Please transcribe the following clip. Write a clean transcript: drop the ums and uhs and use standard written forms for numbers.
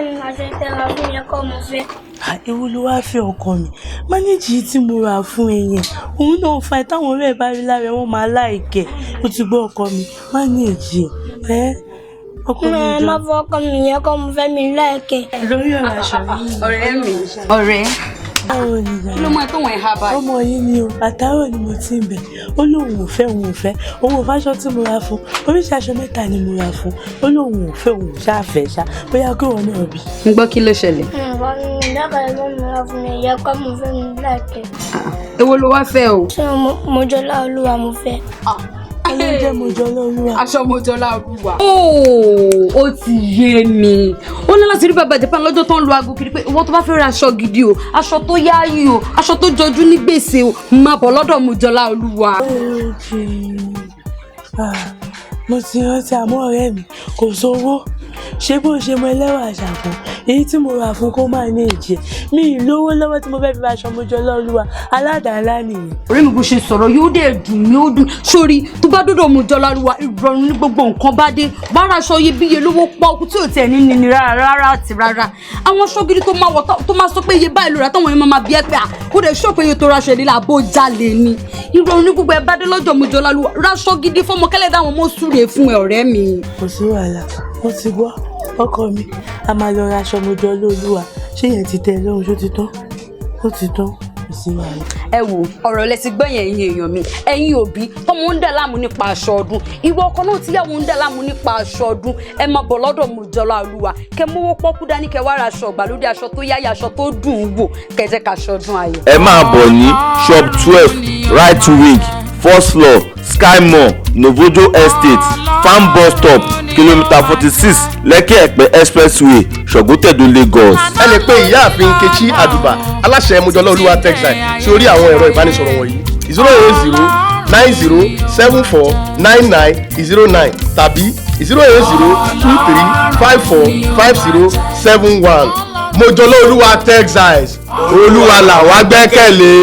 mi, aṣọ ìtẹ́ra fún mi ẹ̀kọ́ mo fẹ́. Ewu ló wáá fẹ́, ọkọ mi? Manage tí mo rà fún ẹ yẹn, òun náà fa ẹ. Táwọn ọ̀rẹ́ ẹ bá rí lára ẹ, wọ́n máa like ẹ. Ó ti gbọ́, ọkọ mi? Manage ẹ, ọkọ mi. Ẹ jọ. Má fọ ọkọ mi yẹn kọ́ mo fẹ́, mi like ẹ. Lórí ọ̀rọ̀ aṣọ yìí. Ọ̀rẹ́ mi, ọ̀rẹ́. Báwo ni ìyá? Kí ló mú ẹ tó wọ̀n ẹ̀ ha báyìí? Ọmọ yìí ni o. Àtàárọ̀ ni mo ti ń bẹ̀. Ó lóun ò fẹ́, òun ò fẹ́, òun ò fáṣọ tí mo ra fún. Oríṣi aṣọ mẹ́ta ni mo ra fún. Ó lóun ò fẹ́, òun ò ṣáà fẹ́ ṣá. Bóyá kí òun náà bí. Ń gbọ́, kí ló ṣẹlẹ̀? Nǹkan mi ìdáka ẹ̀gbọ́n mi rà fún mi yẹn kọ́ mo fẹ́, mi like ẹ. Èwo ló wá fẹ́ o? Ṣé Mojọ́lá Olúwa mo fẹ́? Ló ń jẹ́ Mojọ́lá Olúwa? Aṣọ Mojọ́lá Olúwa. Ó ti yé mi. Ó ní láti rí bàbá Japan lọ́jọ́ tó ń lo aago kiri pé ìwọ tó bá fẹ́ ra aṣọ gidi o, aṣọ tó yááyì o, aṣọ tó jọjú ní gbèsè o, máa bọ̀ lọ́dọ̀ Mojọ́lá Olúwa. Ah, mo ti rántí. Àmọ́ ọ̀rẹ́ mi, kò sówó. Ṣé bó ṣe mọ ẹlẹ́wà àṣàkùn èyí tí mo rà fún kó máa ní ìjẹ mi ì lówó lọ́wọ́ tí mo fẹ́ fi ra aṣọ Mojọ́lá Olúwa aládàá nìyẹn. Ọ̀rẹ́ mi, bó ṣe sọ̀rọ̀ yóò dẹ̀ dùn mí, ó dùn sórí. Tó bá dọ́dọ̀ Mojọ́lá Olúwa, ìrọ̀rùn ní gbogbo nǹkan bá dé. Bára aṣọ iyebíye lówó pọ́ọ́kú tí ò tiẹ̀ ní ní rárá rárá àti rárá, àwọn aṣọ gidi tó máa wọ̀, tó máa sọ pé iye báyìí ló rà, táwọn èèyàn máa bí ẹ pé à kó dẹ̀ ṣọ́ pé iye tó raṣọ ìdílé àbó jalè ni. Ìrọ̀rùn ní gbogbo ẹ bá dé lọ́jọ́ Mojọ́lá Olúwa. Raṣọ gidi fọmọ kẹ́lẹ́ dáwọn mọ́ súre fún ẹ, ọ̀rẹ́ mi. Kò sí wàhálà, mo ti gbọ́, ọkọ mi. A máa lọ ra aṣọ Mojọ́lá Olúwa. Ṣé yẹn ti tẹ́ ẹ lọ́rùn? Ṣó ti tán? Ó ti tán, kò sí wàhálà. Ẹ wo, ọ̀rọ̀ lẹ ti gbọ́ yẹn. Ẹ̀yin èèyàn mi, ẹ̀yin òbí tọmọ ń dà láàmú nípa aṣọ ọdún, ìwọ ọkọ náà tíyàwó ń dà láàmú nípa aṣọ ọdún, ẹ máa bọ̀ lọ́dọ̀ Mojọ́lá Olúwa, kẹ mówó pọ́kú dání, kẹ wá ra aṣọ ìgbàlódé, aṣọ tó yáyà, aṣọ tó dùn ún wò, kẹ jẹ́ ká aṣọ ọdún ayọ̀. Ẹ máa bọ̀ ní Shop 12, Right Wing, first floor, Sky Mall, Novojo Estate, Farm Bus Stop, kilometre 46, Lekki Ẹ̀pẹ́ Expressway, Ṣọ̀gọ́tẹ̀dó, Lagos. Ẹ lè pe Ìyáàfin Nkechi Àdùbà, aláṣẹ Mojọ́lá Olúwa Textile, sí orí àwọn ẹ̀rọ ìbánisọ̀rọ̀ wọ̀nyí: 08090749909 tàbí 08023545071. Mojọ́lá Olúwa Textiles, Olúwa làwa gbẹ́kẹ̀lé.